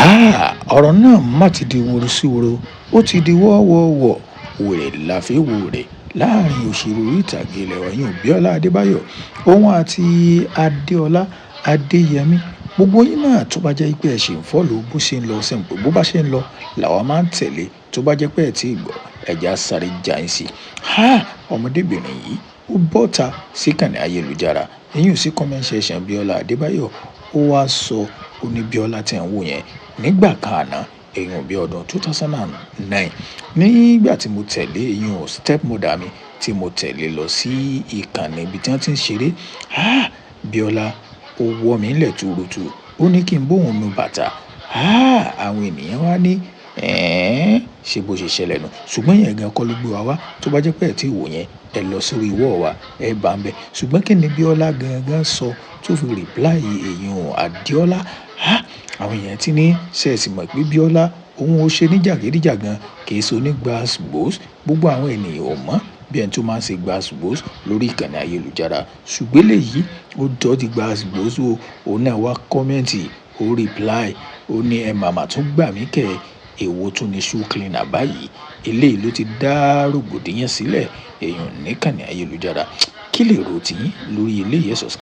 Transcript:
Ọ̀rọ̀ náà má ti di woro sí woro, ó ti di wọ́wọ́ọ̀wọ́, wèrè la fi wo wèrè láàrin òṣèré orí ìtàgé ilẹ̀ wa yìí, Bíọ́lá Adébáyọ̀, òun àti Adéọlá Adéyẹmí. Gbogbo yín náà tó bá jẹ́ pé ẹ ṣì ń follow bó ṣe ń lọ, ṣe ń pé bó bá ṣe ń lọ làwa máa ń tẹ̀lé. Tó bá jẹ́ pé ẹ tí gbọ́, ẹ jẹ́ á sáré já yín sí. Ọmọdébìnrin yìí ó bọ́ta sí ìkànnì ayélujára, ìyún sí comment section Bíọ́lá Adébáyọ̀. Ó wá sọ, ó ní Bíọ́lá tí ẹ̀ ń wò yẹn nígbà kan àná, èyún bí ọdún 2009, nígbà tí mo tẹ̀lé ìyún stepmother mi tí mo tẹ̀lé lọ sí ìkànnì ibi tí wọ́n ti ń ṣeré. Bíọ́lá ó wọ́ mi nílẹ̀ tuurutu, ó ní kí n bóun nu bàtà. Àwọn ènìyàn wá ní, "Ẹ́n, ṣe bó ṣe ṣẹlẹ̀ nù?" Ṣùgbọ́n ìyẹn gan kọ́ ló gbé wa wá. Tó bá jẹ́ pé ẹ tí wò yẹn, ẹ lọ sórí wall wa, ẹ bá ń bẹ. Ṣùgbọ́n kí ni Bíọ́lá gangan sọ tó fi reply èyún Adéọlá? Àwọn èèyàn tí ní ṣé ẹ sì mọ̀ pé Bíọ́lá òun ò ṣe ní jàgídíjàgan, kì í ṣe oní gbas-gbos. Gbogbo àwọn ènìyàn ò mọ̀ bí ẹni tó máa ń ṣe gbas-gbos lórí ìkànnì ayélujára. Ṣùgbọ́n eléyìí ó dodge gbas-gbos o. Òun náà wá comment, ó reply, ó ní ẹ màmá tún gbà mí kẹ́, èwo tún ni shoe cleaner báyìí. Eléyìí ló ti dá rògbòdìyàn sílẹ̀ èyún ní ìkànnì ayélujára. Kí lè rò tí yín lórí eléyìí? Ẹ subscribe.